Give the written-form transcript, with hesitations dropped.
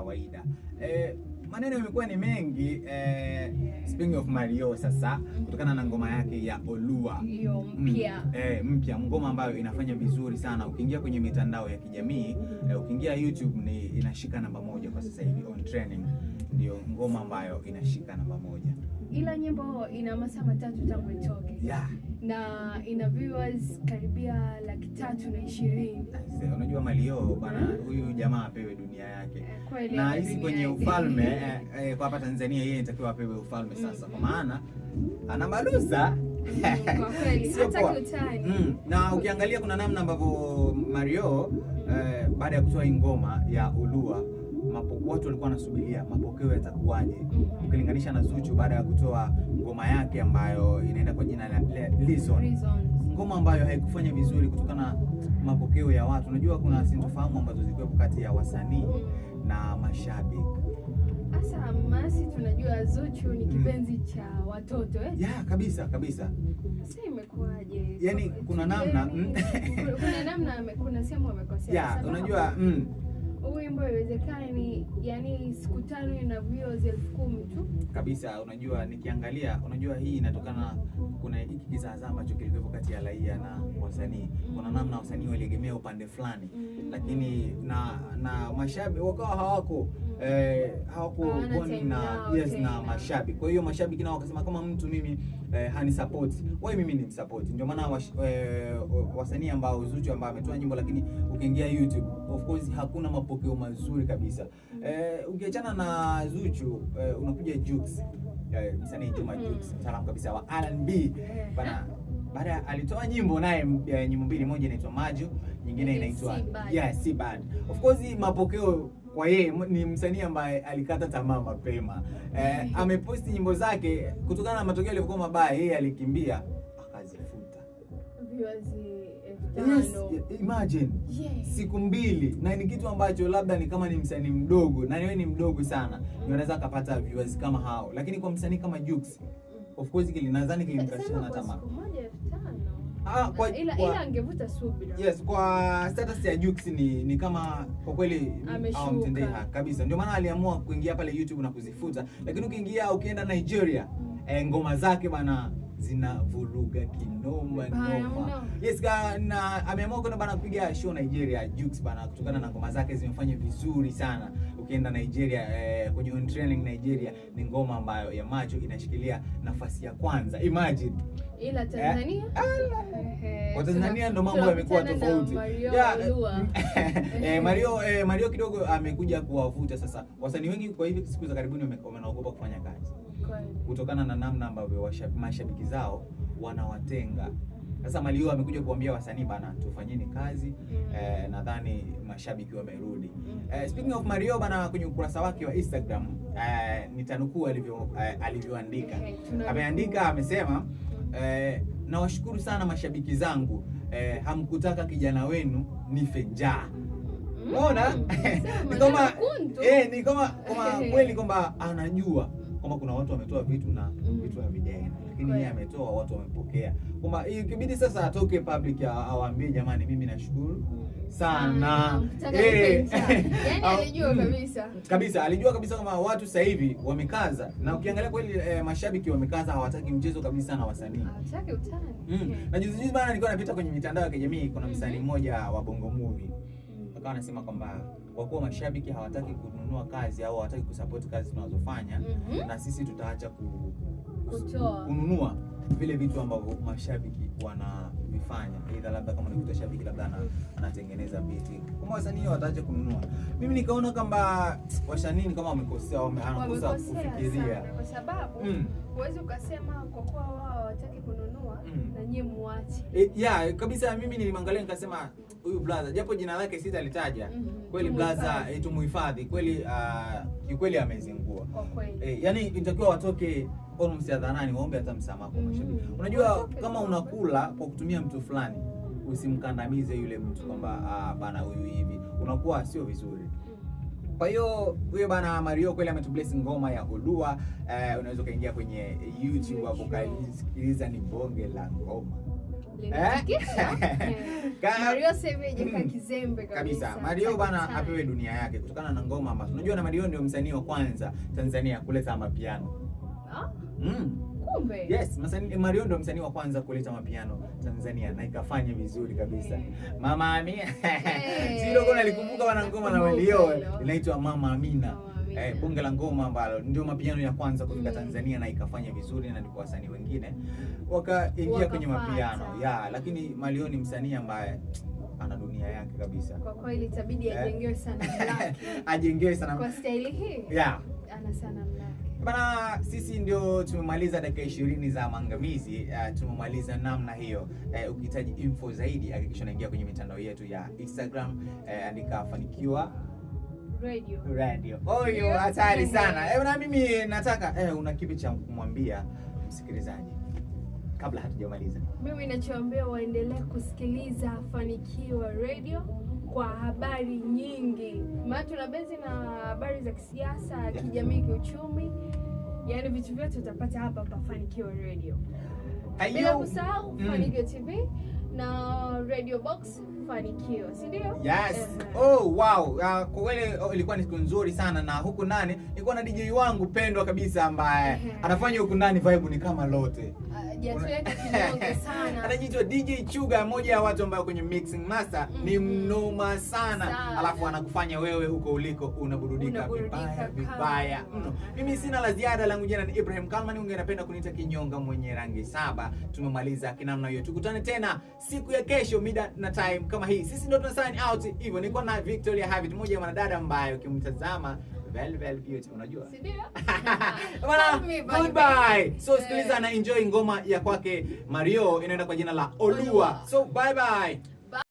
kawaida. Maneno yamekuwa ni mengi, speaking of Marioo sasa, kutokana na ngoma yake ya Olua Hiyo mpya. Mpya, ngoma ambayo inafanya vizuri sana. Ukiingia kwenye mitandao ya kijamii, ukiingia YouTube ni inashika namba moja kwa sasa hivi on trending, ndio ngoma ambayo inashika namba moja. Ila nyimbo ina masaa 3 tangu itoke. Na ina viewers karibia 320,000. Sasa, unajua Marioo bana, huyu jamaa apewe dunia yake. Kweli Na ana hizi dunia kwenye yake. Ufalme, kwa hapa Tanzania yeye inatakiwa apewe ufalme sasa, kwa maana anamaluza. Kwa kweli Sio hata poa. kiutani. Na ukiangalia kuna namna ambavyo Marioo, baada ya kutoa hii ngoma ya Olua, watu walikuwa wanasubiria mapokeo yatakuwaje, ukilinganisha na Zuchu baada ya kutoa ngoma yake ambayo inaenda kwa jina la Reason. Reasons. Ngoma ambayo haikufanya vizuri kutokana na mapokeo ya watu. Unajua kuna sintofahamu ambazo zilikuwepo kati ya wasanii na mashabiki. Sasa masi tunajua Zuchu ni kipenzi cha watoto, eh? Yeah, kabisa kabisa. Sasa imekuwaje? Yani kuna namna Kuna namna kuna sehemu amekosea. Yeah, Sababu unajua huu wimbo haiwezekani, yani siku 5 ina views 10,000 tu. Kabisa, unajua nikiangalia, unajua hii inatokana, kuna hiki kizaazaa ambacho kilikuwepo kati ya raia na wasanii. Kuna namna wasanii waliegemea upande fulani, lakini na mashabiki wakawa hawako hawako Hawana bond time na yao yes, na tena. mashabiki. Kwa hiyo mashabiki nao wakasema kama mtu mimi hani support, wewe mimi ni msupport. Ndio maana wasanii ambao Zuchu ambao ametoa nyimbo, lakini ukiingia YouTube of course hakuna mapokeo mazuri kabisa. Ukiachana na Zuchu, unakuja Jux, msanii Juma Jux, mtaalamu kabisa wa R&B bana, baada alitoa nyimbo naye, nyimbo mbili, moja inaitwa Maju, nyingine inaitwa Si Bad. Yeah, Si Bad. Of course mapokeo kwa yeye, ni msanii ambaye alikata tamaa mapema. Ameposti nyimbo zake, kutokana na matokeo yalivyokuwa mabaya, yeye alikimbia akazifuta. Viewers elfu Yes, tano. imagine siku 2, na ni kitu ambacho labda ni kama ni msanii mdogo na wewe ni mdogo sana ndio anaweza akapata viewers kama hao, lakini kwa msanii kama Jux, of course kili nadhani kilimkatisha Sema na kwa tamaa. siku moja 5,000. Ah, kwa, Ila angevuta subira. Yes, kwa status ya Jux ni kama kwa kweli Ameshuka. hawamtendei haki kabisa. Ndio maana aliamua kuingia pale YouTube na kuzifuta. Lakini ukiingia ukienda Nigeria, ngoma zake bana zinavuruga kinoma Vibaya noma. mno. Yes, na ameamua kwenda bana kupiga show Nigeria Jux bana, kutokana na ngoma zake zimefanya vizuri sana. Ukienda Nigeria, kwenye on trending Nigeria ni ngoma ambayo ya Macho inashikilia nafasi ya kwanza. Imagine. Ila Tanzania? Ehe, Kwa Tanzania ndo mambo yamekuwa tunakutana na tofauti. Marioo Olua. Marioo kidogo amekuja kuwavuta sasa. Wasanii wengi kwa hivi siku za karibuni wanaogopa kufanya kazi kutokana na namna ambavyo mashabiki zao wanawatenga. Sasa Marioo amekuja kuambia wasanii bana, tufanyeni kazi. Nadhani mashabiki wamerudi. Speaking of Marioo bana, kwenye ukurasa wake wa Instagram, nitanukuu alivyoandika. Ehe, tunanukuu. Ameandika, amesema, "Nawashukuru sana mashabiki zangu, hamkutaka kijana wenu nife njaa." Unaona? Sema, Ni kama maneno kuntu. ni kama kweli kwamba anajua kwamba kuna watu wametoa vitu na vitu havijaenda, lakini yeye ametoa, watu wamepokea, kwamba ikibidi sasa atoke public awaambie, "Jamani, mimi nashukuru sana." Hamkutaka nife njaa. Yaani alijua kabisa. Kabisa, alijua kabisa kama watu sasa hivi wamekaza, na ukiangalia kweli, mashabiki wamekaza, hawataki mchezo kabisa na wasanii. Hawataki utani. Na juzi juzi bana, nilikuwa napita kwenye mitandao ya kijamii, kuna msanii mmoja wa Bongo Movie akawa anasema kwamba kwa kuwa mashabiki hawataki kununua kazi au hawataki kusupport kazi tunazofanya, na sisi tutaacha Kutoa. Kununua vile vitu ambavyo mashabiki wanavifanya, aidha labda kama unakuta shabiki labda anatengeneza beat, kama wasanii wataacha kununua. Mimi nikaona kwamba wasanii ni kama wamekosea, anakosa Wamekosea kufikiria. sana, kwa sababu huwezi ukasema kwa kuwa wao hawataki kununua na nyie muache. Yeah, kabisa mimi nilimwangalia nikasema huyu brother, japo jina lake sitalitaja, kweli Tumuhifadhi. brother, tumuhifadhi kweli, kikweli amezingua. Kwa kweli. Yani inatakiwa watoke almost hadharani waombe hata msamaha kwa mashabiki. Unajua Watoke kama tu. Unakula kwa kutumia mtu fulani, usimkandamize yule mtu kwamba ah, bana huyu hivi, unakuwa sio vizuri. Kwa hiyo huyo bana Marioo kweli ametubless ngoma ya Olua. Unaweza ukaingia kwenye YouTube hapo ukaisikiliza, ni bonge la ngoma. Linatikisa. Eh. Mario sasa hivi hajakaa kizembe kabisa. Kabisa. Mario bana Sana. Apewe dunia yake kutokana na ngoma ambazo unajua, na Mario ndio msanii wa kwanza Tanzania kuleta mapiano. Ah, kumbe. Yes, Mario ndio msanii wa kwanza kuleta mapiano Tanzania na ikafanya vizuri kabisa. Mama Amina. Sio kuna nalikumbuka bana ngoma na Nakumbuka Mario hilo. inaitwa Mama Amina. Mama Amina. Eh, bonge la ngoma ambalo ndio mapiano ya kwanza kufika Tanzania na ikafanya vizuri na ndipo wasanii wengine wakaingia kwenye Wakafuata. mapiano. Yeah, lakini Mario ni msanii ambaye ana dunia yake kabisa. Kwa kweli itabidi ajengewe sanamu lake. Ajengewe sana. Kwa staili hii ana sanamu lake. Bana, sisi ndio tumemaliza dakika 20 za maangamizi. Tumemaliza namna hiyo. Ukihitaji info zaidi hakikisha unaingia kwenye mitandao yetu ya Instagram, andika Fanikiwa Radio. Radio. Oyo, hatari sana. Na mimi nataka una kipi cha kumwambia msikilizaji kabla hatujamaliza? Mimi nachoambia waendelee kusikiliza Fanikiwa Radio kwa habari nyingi, maana tuna bezi na habari za kisiasa, kijamii, kiuchumi, yaani vitu vyote utapata hapa hapa Fanikiwa Radio, bila Ayo. kusahau Fanikiwa TV na Radio Box Fanikiwa, si ndio? Yes. Ehe. Oh, wow. Kwa kweli oh, ilikuwa ni siku nzuri sana na huku ndani nilikuwa na DJ wangu pendwa kabisa ambaye anafanya huku ndani vibe ni kama lote. Ah, jatuweka kinyonge sana. Anajiitwa DJ Chuga, mmoja ya watu ambao kwenye mixing master ni mnoma sana. Sana. Alafu anakufanya wewe huko uliko unaburudika Unaburudika vibaya kama. vibaya mno. Mimi sina la ziada, langu jina ni Ibrahim Kalman, unge napenda kuniita kinyonga mwenye rangi saba. Tumemaliza kinamna hiyo, tukutane tena siku ya kesho mida na time kama hii. Sisi ndio tuna sign out hivyo. Nilikuwa na Victoria Havit, mmoja ya mwanadada ambaye ukimtazama very very beauty, unajua Si ndio? Bana, Call me, buddy. goodbye. So sikiliza Eh. na enjoy ngoma ya kwake Mario inaenda kwa jina la Olua. Olua. So bye bye.